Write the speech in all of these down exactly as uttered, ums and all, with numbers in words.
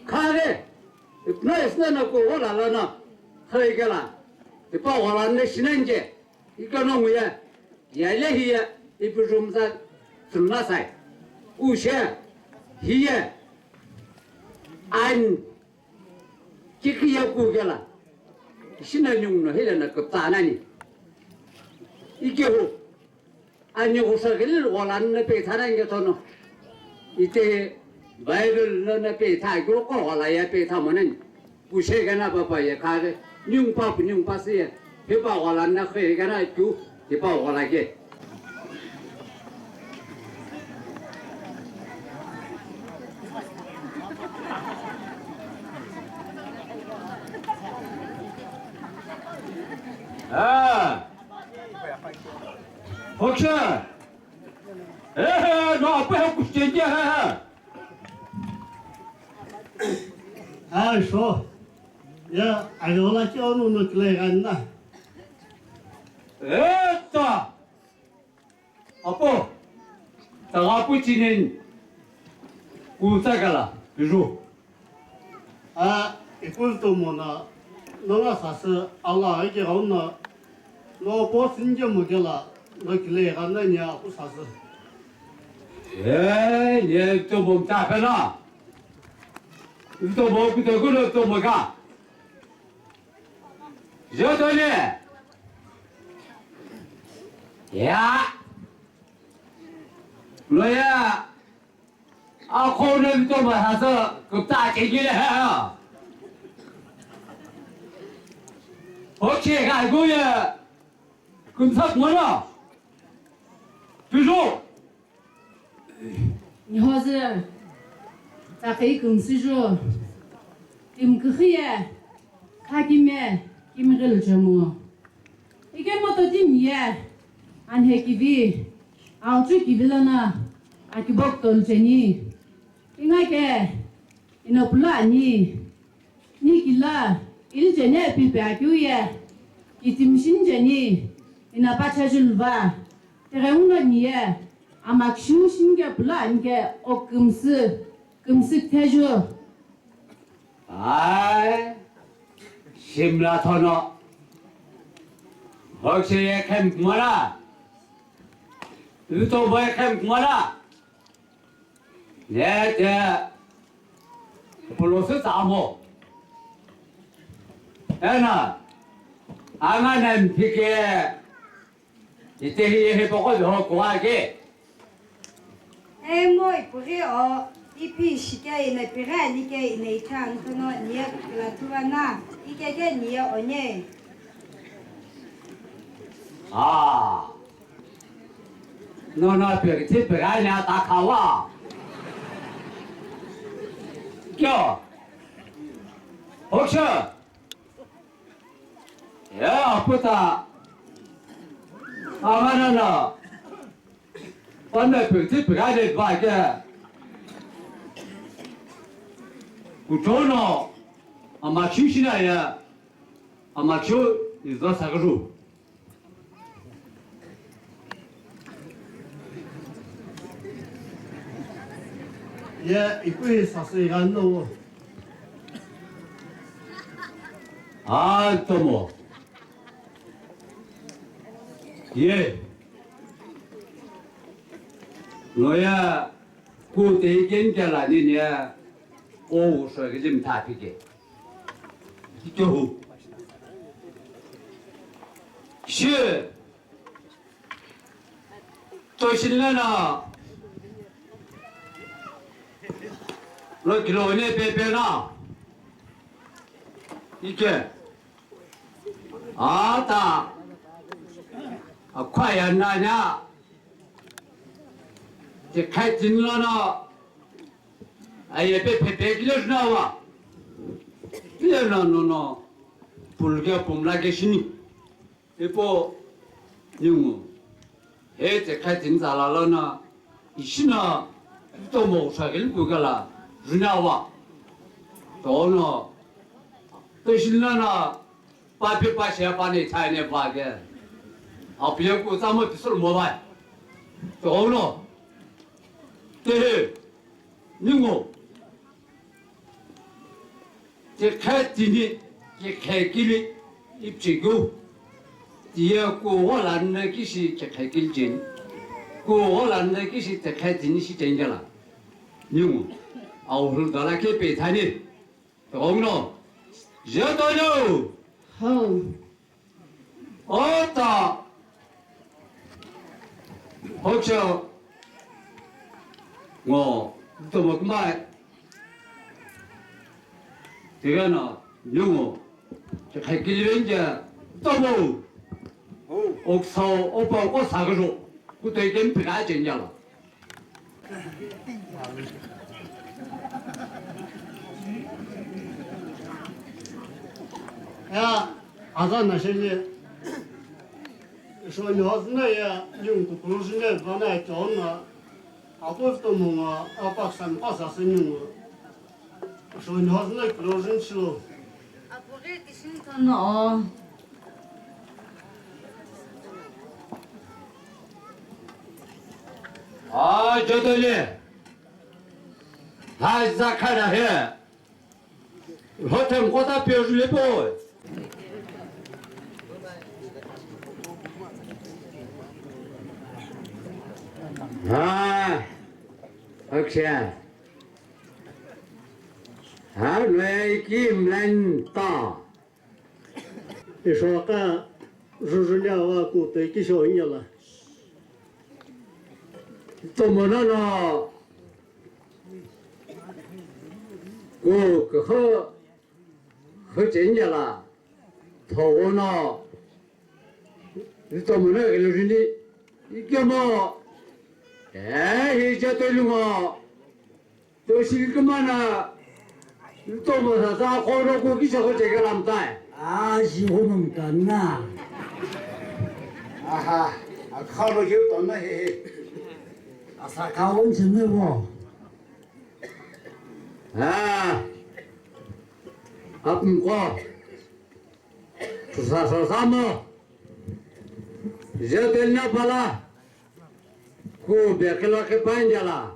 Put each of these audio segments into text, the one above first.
Khare, ipuna isna na ku wala lana, khaigala, tipa wala ne shinanje, ikano nguya, yale hiya, ipujumza, sunna sai. Ushe, hiya, an, kiki ya ku gala, shina nyung no hila na kupta nani. Ike hu, Ani ghusha ghili ghola na pe thana nge thono. Ite Bible lo na pe tha gyo ko ghola ya pe tha monen. Kushe gana papa ye khare. Nyung pa nyung pa se ye. He pa ghola na khe gana kyu. He pa ghola ke. Ah. Hoksha. Ehe, no apu he kushtenje he he. Ah, sho. Ya, ayola ke onu no kile ganna. Eta. Apo. Tagapu chinen. Kutsakala. Ju. A, ikul tomo na, nonga sasü ala ike gauna, no po sinje mo kela, no kile gana nya aku sasü. Eh, ye tomo mta pena. Tomo ku to ku no tomo ka. Jotole. Ya. Lo ya. Akhou no vito ma hasa kupta chekile ha. Oche ga guye. Kumsa mona. Tuju. Nihoze. Takei kumsiju. Timkhiye. Khakime. Kimgil jamu. Ike moto timi ye, anhe kivi, auchu kivi lono, akibok tolu cheni. Inga ke, ino pula ani, ni kila, ili cheni pipe akiu ye, kitim shin cheni, ina pacha julva, tere uno ni ye, amak shin shin ke pula ani ke, ok kumsu, kumsu theju. Ai, Shimla thono. Hokshe ye khem kumara. Luto boy khem kumara. Ne te. Pulosu tsamo. Ena. Anga nem phike. Ite hi ye hi poko ho kuwa ke. E mo ipuri o, ipi shike ina piri ani ke ina itha antono niye kulatuwa na, ike ke niye onye. Ah. No, no, piri, ti piri ani ata kawa. Kyo? Hoksha? Ya, aputa. Amanana. Panda pekti pekade ba ke. Kutono. Amachu shina ya. Amachu izo sakaru. Ye, ikui sasü igano. Ah, tomo. Ye. Noya, ku te iken kala ni ne, o usho gijim ta pike. Kitohu. Shi. Toshinlana lo kilone pepe na ike ata akhwaya nanya tikhai tinlono aye pe pepe kile nawa kile no no no pulge pumla ke shini. Ipo ningu, he tsekha tini tsala lono, ishino, itomo ushakili kukala, junawa. Tono, toshilana, papi pashi apane thaine pake. Apiye ku tsamo pisul mobai. Tono, tehe, ningu, Tikhe tini, tikhe kili, ipichekeu. Tiye kugho lanna kishi tikhe kili cheni. Kugho lanna kishi tikhe tini shi cheni jela. Ningu, au hulu dala ke pe thani. Tighenguno, je to no. Hau. Ota. Hoksho. Ngo. Tomo kumai. Tigana. Nyungo. Tikhe kili venja. Tomo. Oksao. Opa. Osa gajo. Kutoi kempira chenjala. Ya, aza na sheli. Shoni hozna ya, yung tu kuru shini vana ya chona. Apo to mo nga, apa san pa sa sen yung. Shoni hozna kuru shin shilo. Apo re ti shin tono. Ah, jodole. Hai zakara he. Hotem kota piyojule po. Ah, aksha. Ah, noi kim lan ta. Ishoka jujulia wa ku te kisho inyala. Tomo no no. Ku kho kho chenjala. Thogo no. Tomo no gelo jini. Ikemo. Eh, hi je to lungo. Toshi kemana, tomo sasa khoro ko kisa ko cheke lamtai. Ah, shi ko mangkana. Aha, akharo je tona he he. Asa kawon chene bo. Ah. Apun ko. Sasa sasa mo. Je telna pala. Ko bekela ke panjala.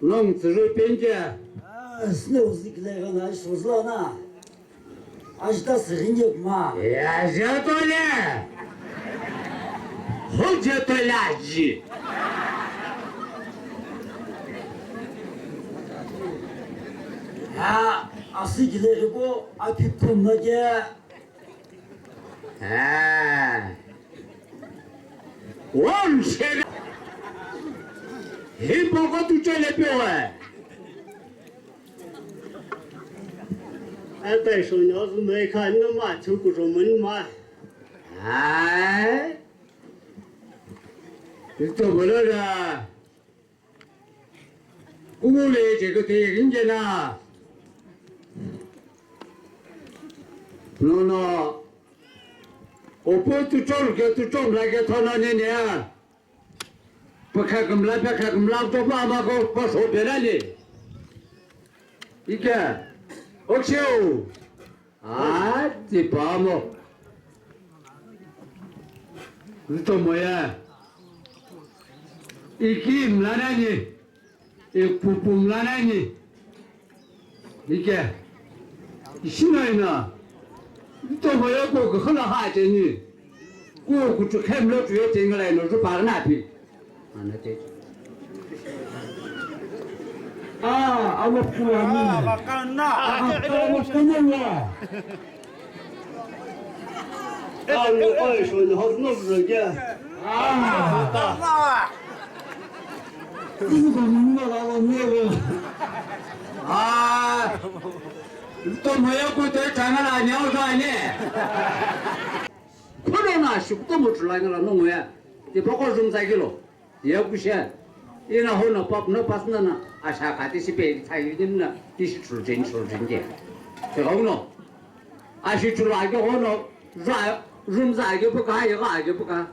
Nong tsuru penje. Ah, snow zik le gana, suzla na. Ashta sirinye kuma. Ya, je to le. Ho je to le ji. Ya, asi gile ribo, api pum na je. Ah. Won shera. Hipoko tu chele pewe. Ata iso nyo zu me kha no ma chu ku ro mun ma. Ah. Ito bolora. Kungule je ko te rinje na. No, no. Opo tu chor ke tu chom la ke thona ne ne. Pakha kamla, pakha kamla to pa ma ko pa so bela le. Ike. Okseo. Ah, ti pa mo. Ntomo ya. Iki mla nani? Ipupu mla nani? Ike. Ishino ina. Ntomo ya ko ko khala ha teni. Ko kutu khem lo tu ye tengla ino ju pa na pi. Ana te. Ah, awa kuwa ni. Ah, bakana. Ah, bakana wa. Ah, ni oi, so ni hot no rege. Ah. Ni ko ni na la la ni ko. Ah. To moya ko te changa la ni au sa ni. Kono na shi kutomo chulanga la no ngoya. Te poko jumza kilo. Ye kushe. Ina hono pap no pasna na asha kati shi pe thayi na tishi chulchen chulchen ke. Te hono. Ashi chula ke hono. Za jumza ke puka ye ga ke puka.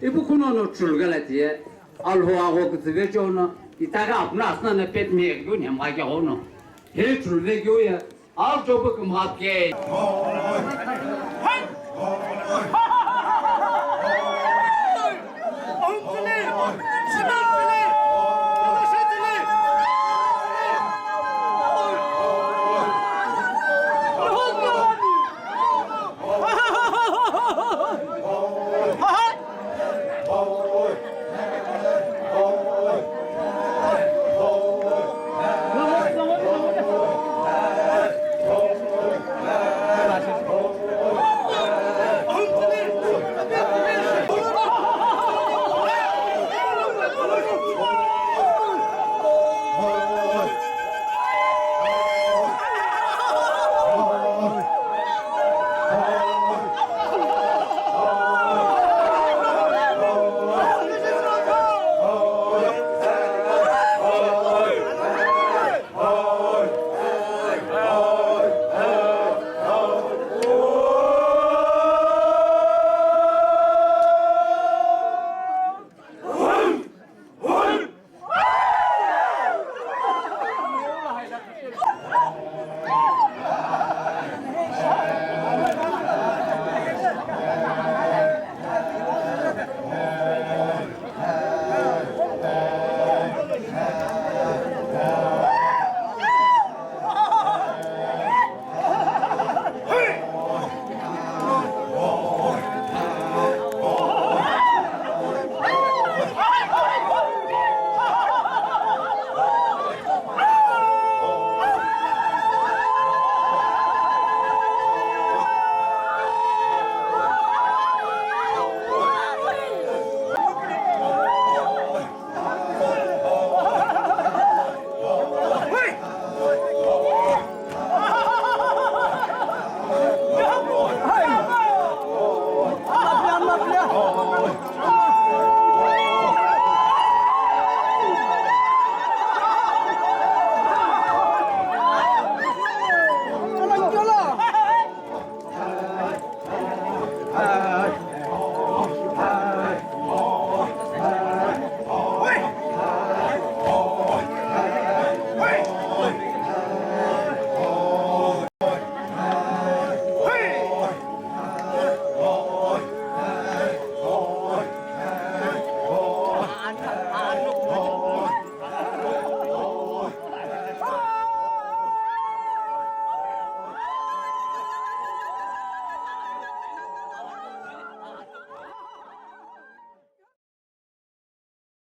Ipu kuno no chulga la tiye. Alho ago kutsive chono. Itaga apna asna na pet me ke nyam ga ke hono. He chulve ke ye. Au chopu kumhap ke.